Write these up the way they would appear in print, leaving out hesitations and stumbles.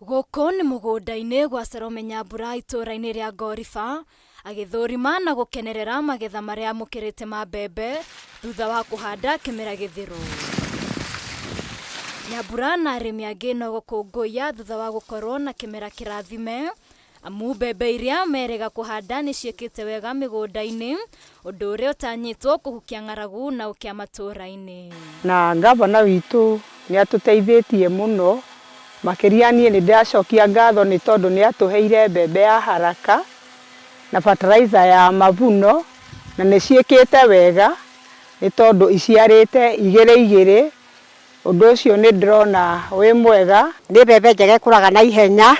Gũkũ nĩ mũgũnda-inĩ gwa Salome Nyambura itũũra-inĩ rĩa Ngoriba, agĩthũrima na gũkenerera magetha marĩa amũkĩrĩte ma mbembe thutha wa kũhanda kĩmera gĩthiru. Nyambura na arĩmi angĩ no gũkũngũiya thutha wa gũkorwo na kĩmera kĩrathime, amu mbembe iria merĩga kũhanda nĩ ciĩkĩte wega mĩgũnda-inĩ, ũndũ ũrĩa ũtanyĩtwo kũhukia ng'aragu na ũkĩa matũũra-inĩ. Na ngavana witũ nĩ atũteithĩtie mũno, makĩria niĩ nĩ ndĩracokia ngatho nĩ tondũ nĩ atũheire mbembe ya haraka na fertilizer ya mavuno na nĩ ciĩkĩte wega nĩ tondũ iciarĩte igĩrĩ igĩrĩ. Ũndũ ũcio nĩ ndĩrona wĩ mwega. Nĩ mbembe njega ĩkũraga na ihenya,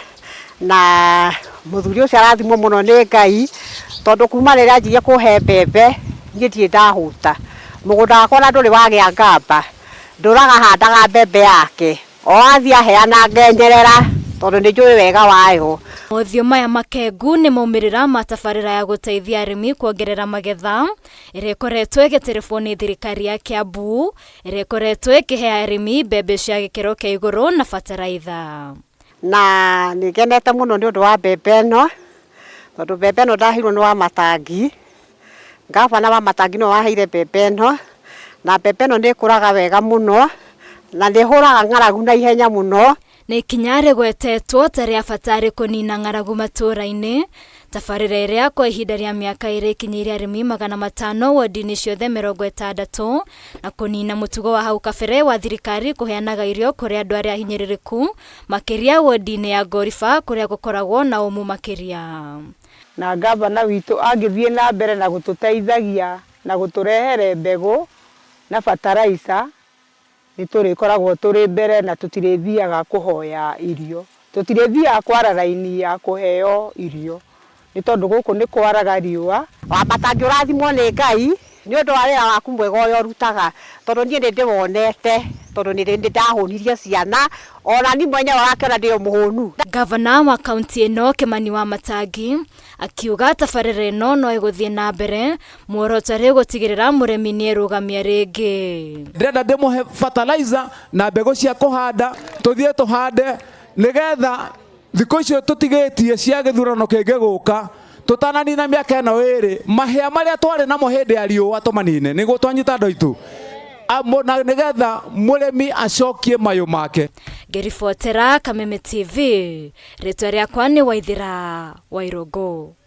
na mũthuri ũcio arathimwo mũno nĩ Ngai, tondũ kuma rĩrĩa anjirie kũhe mbembe, niĩ ndirĩ ndahũta. Mũgũnda wakwa ona ndũrĩ wagĩa ngamba, ndũraga handaga mbembe yake, o athiĩ aheana ngenyerera, tondũ nĩ njũĩ wega wayo. Mothiũ maya makengu nĩ maumĩrĩra ma tabarĩra ya gũteithia arĩmi kuongerera magetha ĩrĩa ĩkoretwo ĩgĩtĩrĩbwo nĩ thirikari ya Kiambu ĩrĩa ĩkoretwo ĩkĩhe arĩmi mbembe cia gĩkĩro kĩa igũrũ na bataraitha. Na nĩ ngenete mũno nĩ ũndũ wa mbembe ĩno, tondũ mbembe ĩno ndaheirwo nĩ Wamatangi, ngavana Wamatangi nĩwe waheire mbembe ĩno, na mbembe ĩno nĩ ĩkũraga wega mũno, na nĩ ĩhũraga ng'aragu na ihenya mũno. Nĩ ikinya rĩgwetetwo ta rĩa bata harĩ kũniina ng'aragu matũũra-inĩ. Tabarĩra ĩrĩa kwa ihinda rĩa mĩaka ĩrĩ ĩkinyĩire arĩmi 500 wondi-inĩ ciothe 60 na kũniina mũtugo wa hau kabere wa thirikari kũheanaga irio kũrĩ andũ arĩa ahinyĩrĩrĩku makĩria wondi-inĩ ya Ngoriba kũrĩa gũkoragwo na ũmũ makĩria. Na ngavana witũ angĩthiĩ na mbere na gũtũteithagia na gũtũrehere mbegũ na bataraica, Nĩ tũrĩkoragwo tũrĩ mbere na tũtirĩthiaga kũhoya irio. Tũtirĩthiaga kwara raini ya kũheo irio nĩ tondũ gũkũ nĩ kwaraga riũa. Wamatangi ũrathimwo nĩ Ngai nĩ ũndũ wa wĩra waku mwega ũrĩa ũrutaga, tondũ niĩ nĩ ndĩwonete, tondũ nĩ ndahũnirie ciana, ona niĩ mwenyewe ũrakĩona ndĩ o mũhũnu. Ngavana wa kaunti ĩno Kĩmani Wamatangi Akiuga tabarĩra ĩno no ĩgũthiĩ na mbere, muoroto arĩ gũtigĩrĩra mũrĩmi nĩerũgamia rĩngĩ. Ndĩrenda ndĩmũhe fertilizer na mbegũ cia kũhanda, tũthiĩ tũhande nĩgetha thikũ icio tũtigĩtie cia gĩthurano kĩngĩ gũka tũtananina mĩaka ĩno ĩrĩ mahĩa marĩa twarĩ namo hĩndĩ ya riũa tũmanine nĩguo twanyita andũ aitũ na nĩgetha mũrĩmi acokie mayũ make. Ngĩribotera Kameme TV, Rĩtwa rĩakwa nĩ Waithĩra Wairũngũ.